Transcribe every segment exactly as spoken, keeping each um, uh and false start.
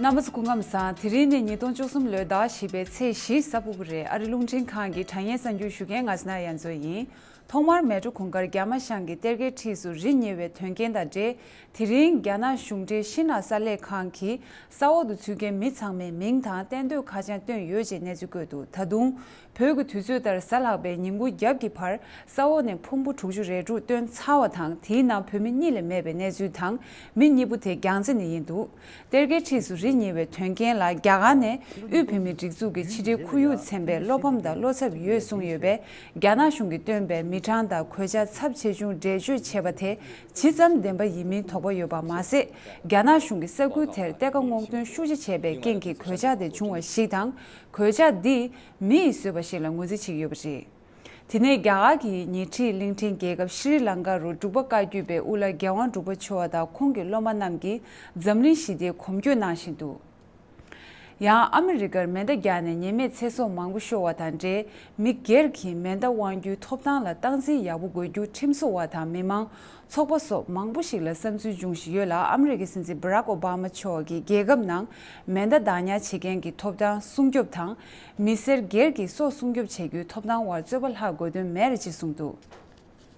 རྣམ་པ་ཚོ་སྐུ་ཁམས་བཟང་། དེ་རིང་ནི་ཉིས་སྟོང་བཅུ་གསུམ་ལོའི་ཟླ་བཞི་པའི་ཚེས་བཞི་གཟའ་ཕུར་བུ་རེད། ཨ་རི་རླུང་འཕྲིན་ཁང་གི་དྲ་བརྙན་གསར་འགྱུར་ཞུ་མཁན་ང་ཚོ་ན་ཡ་མཚོ་ཡིན། ཐོག་མར་མལ་གྲོ་གུང་དཀར་རྒྱ་མ་ཤང་གི་གཏེར་ཁའི་འཁྲིས་སུ་རི་ཉེ་བའི་དོན་རྐྱེན་དང་འབྲེལ། དེ་རིང་རྒྱ་ནག་གཞུང་འབྲེལ་ཤིན་ཧྭ་གསར་ལས་ཁང་གིས་ས་འོག་ཏུ་ཚུད་མཁན་མི་ཚང་མའི་མིང་དང་གཏན་སྡོད་ཁ་བྱང་བཏོན་ཡོད་ཅེས་གནས་ཚུལ་བཀོད་འདུག་ད་དུང་བོད་ཀྱི་དུས་ཚོད་ལྟར་གཟའ་ལྷག་པའི་ཉིན་གུང་རྒྱབ་ཀྱི་བར་ས་འོག་ནས་ཕུང་པོ་དྲུག་ཅུ་རེ་དྲུག་བཏོན་ཚར་བ་དང་། དེའི་ནང་བོད་མི་གཉིས་ལས་མེད་པའི་གནས་ཚུལ་དང་། མི་གཉིས་པོ་དེ་རྒྱལ་རྩེ་ནས་ཡིན་འདུག་གཏེར་ཁའི་འཁྲིས་སུ་རི་ཉེ་བའི་དོན་རྐྱེན་ལ་རྒྱ་གར་ནས་དབུས་བོད་མིའི་སྒྲིག་འཛུགས་ཀྱི་ཕྱི་དྲིལ་ཁོར་ཡུག་ཚན་པའི་བློ་ཕམ་དང་བློ་འཚབ་ཡོད་གསུངས་ཡོད་པས། རྒྱ་ནག་གཞུང་གིས་བཏོན་པའི་མི་གྲངས་དང་གོད་ཆག་ཚབས་ཆེ་ཆུང་འགྲེལ་བརྗོད་བྱས་པ་དེ་ཇི་ཙམ་བདེན་པ་ཡིན་མིན་དོགས་པ་ཡོད་པ་མ་ཟད། རྒྱ་ནག་གཞུང་གིས་ས་ཁུལ་དེར་གཏེར་ཁ་སྔོག་འདོན་ཤུགས་ཆེ་བྱས་པའི་རྐྱེན་གྱིས་གོད་ཆག་དེ་བྱུང་བ་ཞིག་དང་། གོད་ཆག་འདིས་མི་ཡིས་བཟོས་པ་ཞིག་ལ་ངོས་འཛིན་བྱེད་ཀྱི་ཡོད་པ་རེད། དེ་ནས་རྒྱ་གར་གྱི་ཉེ་འཁྲིས་གླིང་ཕྲན་རྒྱལ་ཁབ་ཤྲི་ལང་ཀ་རུ་འབྲུག་པ་བཀའ་བརྒྱུད་པའི་དབུ་བླ་རྒྱལ་དབང་འབྲུག་པ་མཆོག་དང་ཁོང་གི་སློབ་མ་རྣམས་ཀྱིས་འཛམ་གླིང་ཞི་བདེའི་གོམ་བགྲོད་གནང་བཞིན་འདུག་ཡང་ཨ་མི་རི་ཀར་མེ་མདའ་བརྒྱབ་ནས་ཉེས་མེད་ཚེ་སྲོག་མང་པོ་ཤོར་བ་དང་འབྲེལ། མི་སྒེར་གྱིས་མེ་མདའ་དབང་རྒྱུའི་ཐོབ་ཐང་ལ་སྟངས་འཛིན་ཡག་པོ་དགོས་རྒྱུ་ཁྲིམས་བཟོ་བ་དང་མི་མང་། ཚོགས་པ་སོགས་མང་པོ་ཞིག་ལ་བསམ་ཚུལ་འབྱུང་བཞིན་ཡོད་ལ། ཨ་མི་རི་ཀའི་སྲིད་འཛིན་བྷ་རག་ཨོ་བྷ་མ་མཆོག་གིས་རྒྱལ་ཁབ་ནང་མེ་མདའ་བདག་ཉར་བྱེད་མཁན་གྱི་ཐོབ་ཐང་སྲུང་སྐྱོབ་དང་། མི་སེར་སྒེར་གྱི་སྲོག་སྲུང་སྐྱོབ་བྱེད་རྒྱུའི་ཐོབ་ཐང་བར་རྩོད་པ་ལྷག་དགོས་དོན་མེད་རེད་ཅེས་གསུངས་འདུག་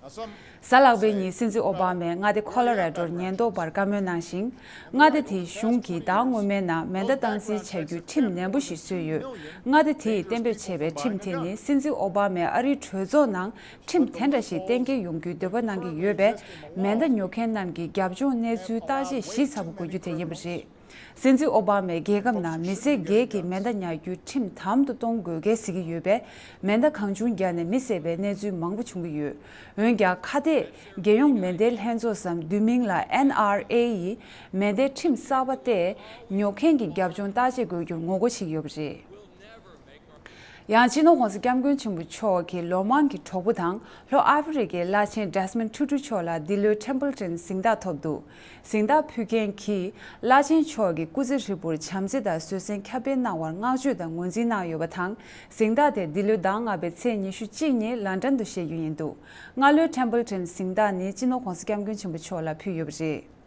གཟའ་ལྷག་པའི་ཉིན་སྲིད་འཛིན་ཨོ་བྷ་མས་མངའ་སྡེ་ཁོ་ལོ་ར་ཌོར་ཉེན་རྟོག་པར་བཀའ་མོལ་གནང་ཞིང་། མངའ་སྡེ་དེའི་གཞུང་གིས་ཟླ་སྔོན་མའི་ནང་མེ་མདའ་སྟངས་འཛིན་བྱ་རྒྱུའི་ཁྲིམས་ནན་པོ་ཞིག་བཟོས་ཡོད། མངའ་སྡེ་དེས་གཏན་འབེབས་བྱས་པའི་ཁྲིམས་དེ་ནི། སྲིད་འཛིན་ཨོ་བྷ་མས་ཨ་རིའི་གྲོས་ཚོགས་ནང་ཁྲིམས་དེ་འདྲ་ཞིག་གཏན་འཁེལ་ཡོང་རྒྱུའི་འདོད་པ་གནང་གི་ཡོད་པས། མེ་མདའ་ཉོ་མཁན་རྣམས་ཀྱིས་རྒྱབ་ལྗོངས་གནས་ཚུལ་བརྟག་དཔྱད་ཞིབ་ཚགས་པོ་དགོས་རྒྱུ་དེ་ཡིན་པ་རེད། སྲིད་འཛིན་ཨོ་བྷ་མས་རྒྱལ་ཁབ་ནང་མི་སེར་སྒེར་གྱིས་མེ་མདའ་ཉར་རྒྱུའི་ཁྲིམས་དམ་དུ་གཏོང་དགོས་གལ་གཟིགས་ཀྱི་ཡོད་པས། མེ་མདའ་གང་བྱུང་བརྒྱབ་ནས་མི་བསད་པའི་གནས་ཚུལ་མང་པོ་བྱུང་གི་ཡོད། འོན་ཀྱང་། ཁ་གཏད་རྒྱལ་ཡོངས་མེ་མདའི་ལྷན་ཚོགས་སམ། བསྡུས་མིང་ལ་ཨེན་ཨར་ཨེ་ཡིས་མེ་མདའི་ཁྲིམས་གསར་པ་དེས་ཉོ་མཁན་གྱི་རྒྱབ་ལྗོངས་བརྟག་དཔྱད་དགོས་རྒྱུར་ངོ་རྒོལ་བྱེད་ཀྱི་ཡོད་པ་རེད། ཡང་། སྤྱི་ནོར་༸གོང་ས་༸སྐྱབས་མགོན་ཆེན་པོ་མཆོག་གི་ལོ་མང་གི་གྲོགས་པོ་དང་། ལྷོ་ཨ་ཧྥེ་རི་ཁའི་བླ་ཆེན་Desmond Tutu་མཆོག་ལ་འདི་ལོའི་Templeton་གཟེངས་རྟགས་ཐོབ་འདུག་གཟེངས་རྟགས་ཕུལ་མཁན་གྱིས་བླ་ཆེན་མཆོག་གི་སྐུ་ཚེ་ཧྲིལ་པོར་བྱམས་བརྩེ་དང་བཟོད་བསྲན་ཁྱབ་སྤེལ་གནང་བར་བསྔགས་བརྗོད་དང་ངོས་འཛིན་གནང་ཡོད་པ་དང་། གཟེངས་རྟགས་དེ་འདི་ལོའི་ཟླ་ལྔ་པའི་ཚེས་ཉི་ཤུ་གཅིག་ཉིན་ལན་ཀྲན་དུ་བཞེས་རྒྱུ་ཡིན་འདུག་སྔ་ལོའི་Templeton་གཟེངས་རྟགས་ནི་སྤྱི་ནོར་༸གོང་ས་༸སྐྱབས་མགོན་ཆེན་པོ་མཆོག་ལ་ཕུལ་ཡོད་པ་རེད།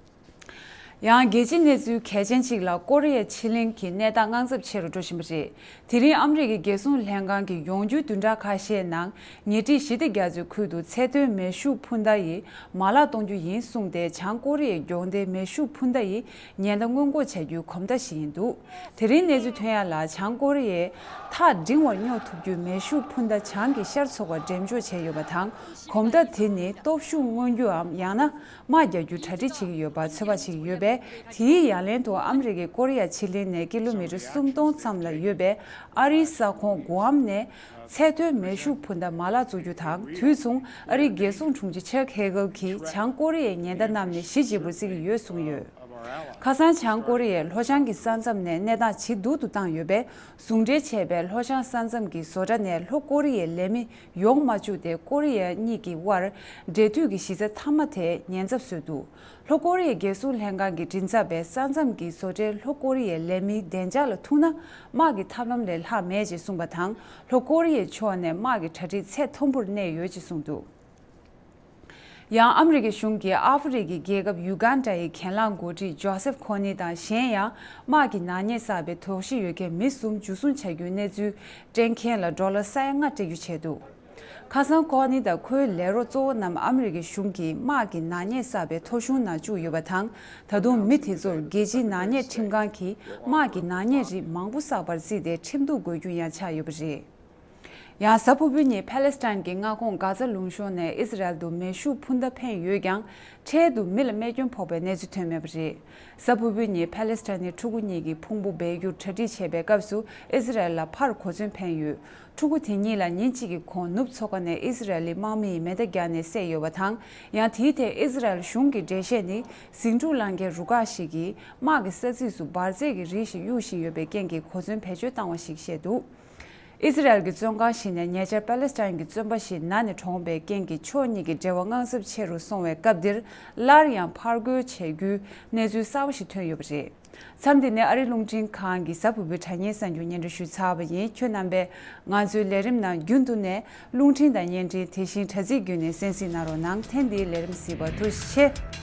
ཡང་། རྒྱལ་སྤྱིའི་གནས་ཚུལ་གལ་ཆེན་གཅིག་ལ། ཀོ་རི་ཡའི་ཕྱེད་གླིང་གི་གནས་སྟངས་དངངས་འཚབ་ཆེ་རུ་འགྲོ་བཞིན་པ་རེད། དེ་རིང་ཨ་མི་རི་ཀའི་རྒྱལ་སྲུང་ལྷན་ཁང་གི་ཡོང་རྒྱུའི་བདུན་ཕྲག་ཁ་ཤས་ནང་། ཉེ་འཁྲིས་ཞི་བདེ་རྒྱ་མཚོའི་ཁུལ་དུ་ཚད་མཐོའི་མེ་ཤུགས་འཕུར་མདའ་ཡིས་མ་ལག་གཏོང་རྒྱུ་ཡིན་གསུངས་ཏེ། བྱང་ཀོ་རི་ཡའི་གྱོང་རྡལ་མེ་ཤུགས་འཕུར་མདའ་ཡིས་ཉེན་བརྡ་སྔོན་འགོག་བྱ་རྒྱུའི་གོམ་སྟབས་ཤིག་ཡིན་འདུག་དེ་རིང་གནས་ཚུལ་ཐོན་ཡ་ལ། བྱང་ཀོ་རི་ཡས་ཐག་འབྲིང་བར་སྙོག་ཐུབ་རྒྱུའི་མེ་ཤུགས་འཕུར་མདའ་བྱང་གི་ཤར་ཕྱོགས་པར་འགྲེམས་འཇོག་བྱས་ཡོད་པ་དང་། གོམ་སྟབས་དེ་ནི་སྟོབས་ཤུགས་མངོན་རྒྱུའམ། ཡང་ན། དམག་རྒྱག་རྒྱུའི་གྲ་སྒྲིག་བྱེད་ཀྱི་ཡོད་པར་ཚོད་དཔག་བྱེད་ཀྱི་ཡོད་པས། དེའི་ཡ་ལན་དུ་ཨ་མི་རི་ཀས་ཀོ་རི་ཡ་ཕྱེད་གླིང་ནས་ཀི་ལོ་མི་ཊར་སུམ་སྟོང་ཙམ་ལ་ཡོད་པའི་ཨ་རིའི་ས་ཁོངས་གུ་ཨམ་ནས་ཚད་མཐོའི་མེ་ཤུགས་འཕུར་མདའ་མ་ལག་བཙུགས་རྒྱུ་དང་། དུས་མཚུངས་ཨ་རིའི་རྒྱལ་སྲུང་དྲུང་ཆེ་ཆག་ཧེ་གལ་གྱིས་བྱང་ཀོ་རི་ཡའི་ཉེན་བརྡ་བསྣམས་ནས་གཞི་བྱེད་པར་བརྩི་གི་ཡོད་གསུངས་ཡོད། ཁ་སང་བྱང་ཀོ་རི་ཡས་ལྷོ་བྱང་གི་ས་མཚམས་ནས་གནས་སྟངས་ཇེ་སྡུག་ཏུ་བཏང་ཡོད་པས། ཟུང་འབྲེལ་བྱས་པའི་ལྷོ་བྱང་ས་མཚམས་ཀྱི་བཟོ་གྲྭ་ནས་ལྷོ་ཀོ་རི་ཡའི་ལས་མི་ཡོང་མ་བཅུག་སྟེ། ཀོ་རི་ཡ་གཉིས་ཀྱི་དབར་འབྲེལ་མཐུད་ཀྱི་གཞི་རྩ་མཐའ་མ་དེ་ཉེན་ཚབས་བཟོས་འདུག་ལྷོ་ཀོ་རི་ཡའི་རྒྱལ་སྲུང་ལྷན་ཁང་གི་མགྲིན་ཚབ་པས་ས་མཚམས་ཀྱི་བཟོ་གྲྭའི་ལྷོ་ཀོ་རི་ཡའི་ལས་མིའི་བདེ་འཇགས་ལ་ཐུག་ན། དམག་གི་ཐབས་ལམ་ལས་ལྷག་མེད་ཅེས་གསུངས་པ་དང་། ལྷོ་ཀོ་རི་ཡའི་ཕྱོགས་ནས་དམག་གི་གྲ་སྒྲིག་ཚད་མཐོན་པོར་གནས་ཡོད་ཅེས་གསུངས་འདུག་ཡང་ཨ་མི་རི་ཀའི་གཞུང་གིས་ཨ་ཧྥེ་རི་ཁའི་རྒྱལ་ཁབ་ཡུ་གན་ཌ་ཡི་གྱེན་ལངས་འགོ་ཁྲིད་ཇོ་སེབ་ཁོ་ནི་དང་། གཞན་ཡང་དམག་གི་ནག་ཉེས་བསགས་པའི་དོགས་གཞི་ཡོད་མཁན་མི་གསུམ་འཇུ་བཟུང་བྱ་རྒྱུའི་གནས་ཚུལ་སྤྲད་མཁན་ལ་ཌོ་ལར་ས་ཡ་ལྔ་སྤྲད་རྒྱུ་བྱས་འདུག་ཁ་སང་ཁོ་ནི་དང་ཁོའི་ལས་རོགས་གཙོ་བོ་རྣམས་ཨ་མི་རི་ཀའི་གཞུང་གིས་དམག་གི་ནག་ཉེས་བསགས་པའི་ཐོ་གཞུང་ནང་བཅུག་ཡོད་པ་དང་། ད་དུང་མི་དེ་ཚོར་རྒྱལ་སྤྱིའི་ནག་ཉེས་ཁྲིམས་ཁང་གིས་དམག་གི་ནག་ཉེས་རིགས་མང་པོ་བསགས་པར་བརྩིས་ཏེ་ཁྲིམས་གཏུག་དགོས་རྒྱུ་ཡང་ཆགས་ཡོད་པ་རེད། ཡང་། གཟའ་ཕུར་བུའི་ཉིན་ཕཱ་ལེ་སི་ཐན་གྱི་མངའ་ཁོངས་གྷ་ཛ་ལུང་གཤོང་ནས་ཨི་ཟི་རལ་དུ་མེ་ཤུགས་འཕུར་མདའ་འཕེན་ཡོད་ཀྱང་། འཕྲལ་དུ་མི་ལ་རྨས་སྐྱོན་ཕོག་པའི་གནས་ཚུལ་ཐོན་མེད་པ་རེད། གཟའ་ཕུར་བུའི་ཉིན་ཕཱ་ལེ་སི་ཐན་ནི་ཕྲུ་གུ་གཉིས་ཀྱི་ཕུང་པོ་སྦས་རྒྱུར་གྲ་སྒྲིག་བྱེད་པའི་སྐབས་སུ་ཨི་ཟི་རལ་ལ་ཕར་གོ་མཚོན་འཕེན་ཡོད། ཕྲུ་གུ་དེ་གཉིས་ལ་ཉིན་གཅིག་གི་གོང་ནུབ་མཚོ་ཁ་ནས་ཨི་ཟི་རལ་ལི་དམག་མི་ཡིས་མེ་མདའ་བརྒྱབ་ནས་བསད་ཡོད་པ་དང་། ཡང་། དེའི་ཐད་ཨི་ཟི་རལ་གཞུང་གི་འགྲེལ་བཤད་ནི། ཟིང་འཁྲུག་བསླང་མཁན་རུ་ཁག་ཞིག་གིས་དམག་གི་ས་ཚིགས་སུ་འབར་རྫས་ཀྱི་རིགས་ཤིག་གཡུག་བཞིན་ཡོད་པའི་རྐྱེན་གྱིས་གོ་མཚོན་བེད་སྤྱོད་བཏང་བ་ཞིག་བཤད་འདུག་ཨི་ཟི་རལ་གྱི་བཙོན་ཁང་ཞིག་ནས་ཉེ་ཆར་པཱ་ལེ་སི་ཐན་གྱི་བཙོན་པ་ཞིག་ན་ནས་གྲོངས་པའི་རྐྱེན་གྱིས་ཕྱོགས་གཉིས་ཀྱི་འབྲེལ་བ་དངངས་འཚབ་ཆེ་རུ་སོང་བའི་སྐབས་འདིར། སླར་ཡང་ཕར་རྒོལ་བྱེད་རྒྱུའི་གནས་ཚུལ་གསར་པ་ཞིག་ཐོན་ཡོད་པ་རེད། མཚམས་འདི་ནས་ཨ་རིའི་རླུང་འཕྲིན་ཁང་གི་གཟའ་ཕུར་བུའི་དྲ་བརྙན་གསར་འགྱུར་སྙན་སྒྲོན་ཞུས་ཚར་བ་ཡིན། ཁྱོད་རྣམ་པས་ང་ཚོའི་ལས་རིམ་ནང་རྒྱུན་དུ་ནས་རླུང་འཕྲིན་དང་བརྙན་འཕྲིན། དེ་བཞིན་དྲ་ཚིགས་བརྒྱུད་ནས་གསན་གཟིགས་གནང་རོགས་གནང་། ཐེངས་འདིའི་ལས་རིམ་གཟིགས་པར་ཐུགས་རྗེ་ཆེ།